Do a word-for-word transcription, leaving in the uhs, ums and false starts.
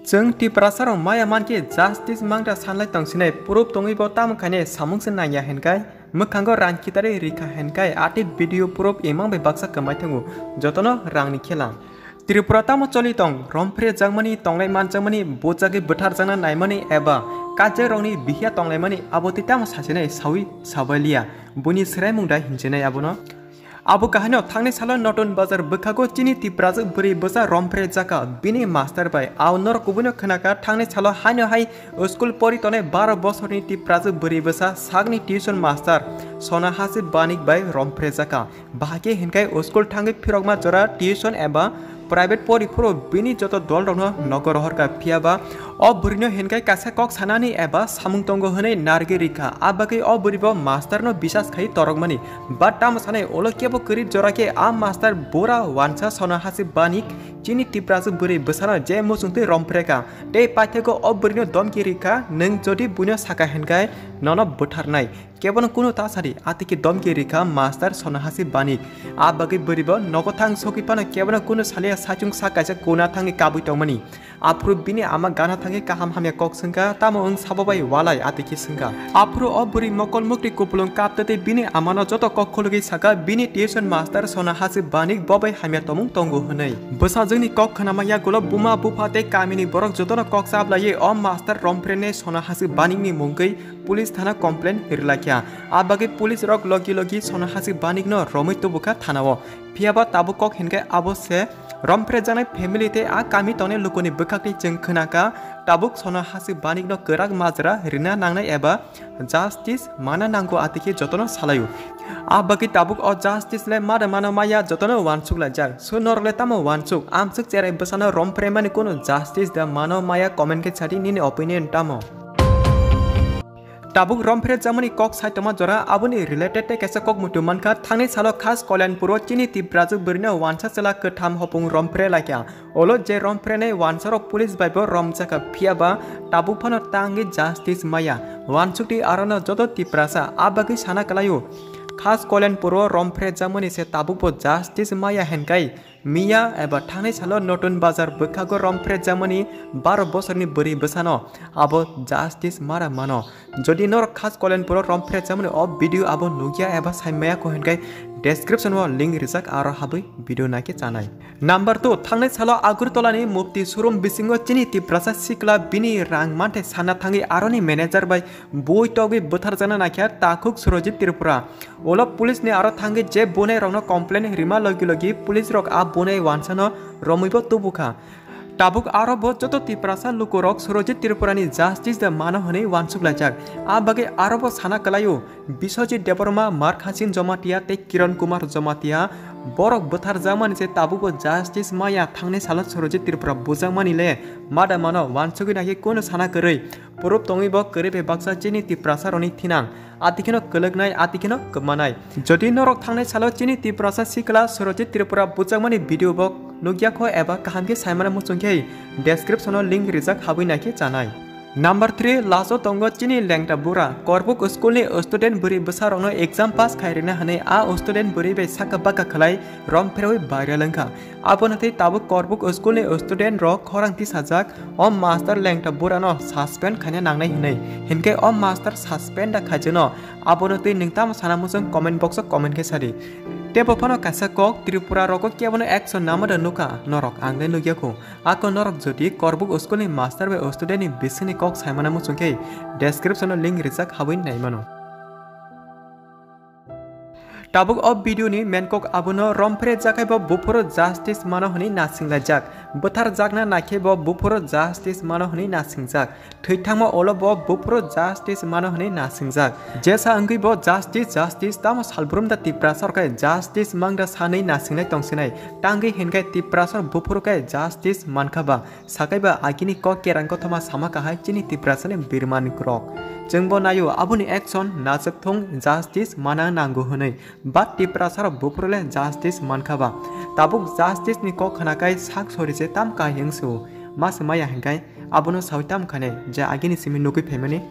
Chwng Tiprasa rok maya mankhe justice mangta sanlai tongsinai, proof tongwi bo tamo khainai samung se nangya hinkai, mwkhango rang kitari rikha hinkai, ati video proof imang bai baksa kwmai thango, jotono rangni khela. Tripura tamo choli tong, romphre jakmani, tongnai manjakmani, bujagwi bwtharjakna naimani eba kajak rokni bihya tonglaimani, abo tei tamo sasinai sawi sabailiya, buini swraimung dai hinchinai abono. Abo kahaino thangnai salo Notun Bazar bwkhago chini Tiprajwk bwrwi bwsa romphre jaka bini master bai. Ao norok kubuino khwnaka thangnai salo haino hai school pori tonai baro bosorni Tiprajwk bwrwi bwsa sakni tuition master Sona Hasip Banik bai romphre jaka. Bahai khe hinkai school thangwi phirokma jora tuition eba private pori phuru bini joto dolrokno nogo rohorkha, phiyaba o bwrwino hinkai kaisa kok sanani eba samung tongo hwnwi narwgwi rikha. A bagwi o bwrwibo masterno bisas khai torokmani. Ba tamo sanai ulo kebo kwrwi jora khe a master bura wansa Sona Hasip Banik chini Tiprajwk bwrwi bwsano je muchungtwi romphrekha tei paithakgo o bwrwino domki rikha, nwng jodi buino saka hinkai nono bwtharnai. Kebono kunu ta sadi, atiki domki rikha master Sona Hasip Banik. A bagwi bwrwibo nogo thang sogwi phano kebono kunu salia saichung sak kaisa kuna thangwi kabwi tongmani. Aphuru bini ama gana thangwi kaham hamya kok swngkha, tamo wng sabo bai walai atiki swngkha. Aphuru o bwrwi mokol mukti kupulung kaptwi tei bini amano joto kok khulugwi saka, bini tuition master Sona Hasip Banik bo bai hamya tomung tongo hwnwi. Bwsajwkni kok khwnama yagulo buma bupha tei kamini borok jotono kok chablaiwi o master romphrenai Sona Hasip Banikni mungwi police thana complaint rwlaikha. A bagwi police rok logi logi Sona Hasip Banikno romwi tubukha thanao. Phiyaba tabuk kok hinkhe abo se romphrejaknai family tei a kami tongnai lukuni bwkhakni chwng khwnakha, tabuk Sona Hasip Banikno kwrak majra rina nangnai eba justice mana nango atiki jotono salaio. A bagwi tabuk o justice le mada mano maya jotono wansuk laijak. So norok le tamo wansuk, amsuk cherai bwsano romphre mani kunu justice da mano maya comment khe sadi nini opinion tamo. Tabuk romphre jamani kok sai tongma jora aboni related tei kaisa kok muitu mankha. Thangnai salo khas Kalyanpuro chini Tiprajwk bwrwino wansa chwla kwtham hopung romphre laikha. Olo je romphrenai wansarok police bai bo romjakha, phiyaba tabuk phano tangwi justice maya. Wansukti arono joto Tiprasa a bagwi sana kwlaio. Khas Kalyanpuro romphre jamani se tabuk bo justice maya hinkai. Miya eba thangnai salo Notun Bazar bwkhago romphre jamani baro bosorni bwrwi bwsano abo justice mara mano. Jodi norok khas Kalyanpuro romphre jamani o video abo nukya eba saimaya kho hinkai description o link rijak aro habwi video naikhe chanai. Number two, thangnai salo Agartala ni Mufti showroom bisingo chini Tiprasa sikla bini rang manthai sana thangwi aroni manager bai bui togwi bwtharjakna naikha takhuk Surojit Tripura. Ulo police ni aro thangwi je bunai rokno complain rima logi logi police rok a bunai wansano romwibo tubukha. Tabuk aro bo joto Tiprasa lukurok Surojit Tripura ni justice da mano hwnwi wansuk laijak. A bagwi aro bo sana kwlaio, Biswajit Debbarma, Markhasin Jomatia tei Kiran Kumar Jomatia borok bwtharjakmani se tabukbo justice maya. Thangnai salo Surojit Tripura bujakmani le mada mano, wansugwi naikhe kunu sana kwrwi. Proof tongwi bo kwrwi bai baksa chini Tiprasa rokni thinang. Atikheno kwlwknai, atikheno kwmanai. Jodi norok thangnai salo chini Tiprasa sikla Surojit Tripura bujakmani video bo nukya kho eba kaham khe saimana muchung khe description o link rijak habwi naikhe chanai. Number three, laso tongo chini lengta bura. Korbuk school ni student bwrwi bwsa rokno exam pass khai rina hwnwi a student bwrwi bai saka baka khwlai romphrewi viral wngkha. Abono tei tabuk Korbuk school ni student rok khorang tisajak, o master lengta burano suspend khaina nangnai hwnwi. Hinkhe o master suspend da khaijano, abono tei nwng tamo sana muchung comment box o comment khe sadi. Tebo phano kaisa kok Tripura rogo kebono action namada nukha norok, ang le nukya kho. Ako norok jodi Korbuk school ni master bai student ni bisingni kok saimana muchung khe description o link rijak habwi naimano. Tabuk o video ni main kok abono, romphre jakhai bo buphuru justice mano hwnwi nasinglajak, bwtharjakna naikhe bo buphuru justice mano hwnwi nasingjak, thwi thangma ulo bo buphuru justice mano hwnwi nasingjak. Jesa wngwi bo justice, justice tamo salbrum da Tiprasa rok khe justice mangda sanwi nasingnai tongsinai, tangwi hinkhe Tiprasa rok buphuru khe justice mankha ba? Sakai ba agini kok kerang kothoma sama kahai chini Tiprasani birman rok. Chwngbo naio aboni action najak thung, justice mana nango hwnwi. But Tiprasa rok buphuru le justice mankha ba? Tabuk justice ni kok khwnakai sak sori se tam kahai wngsu. Mas maya hinkai abono sawi tam khane je agini simi nugwi phaimani.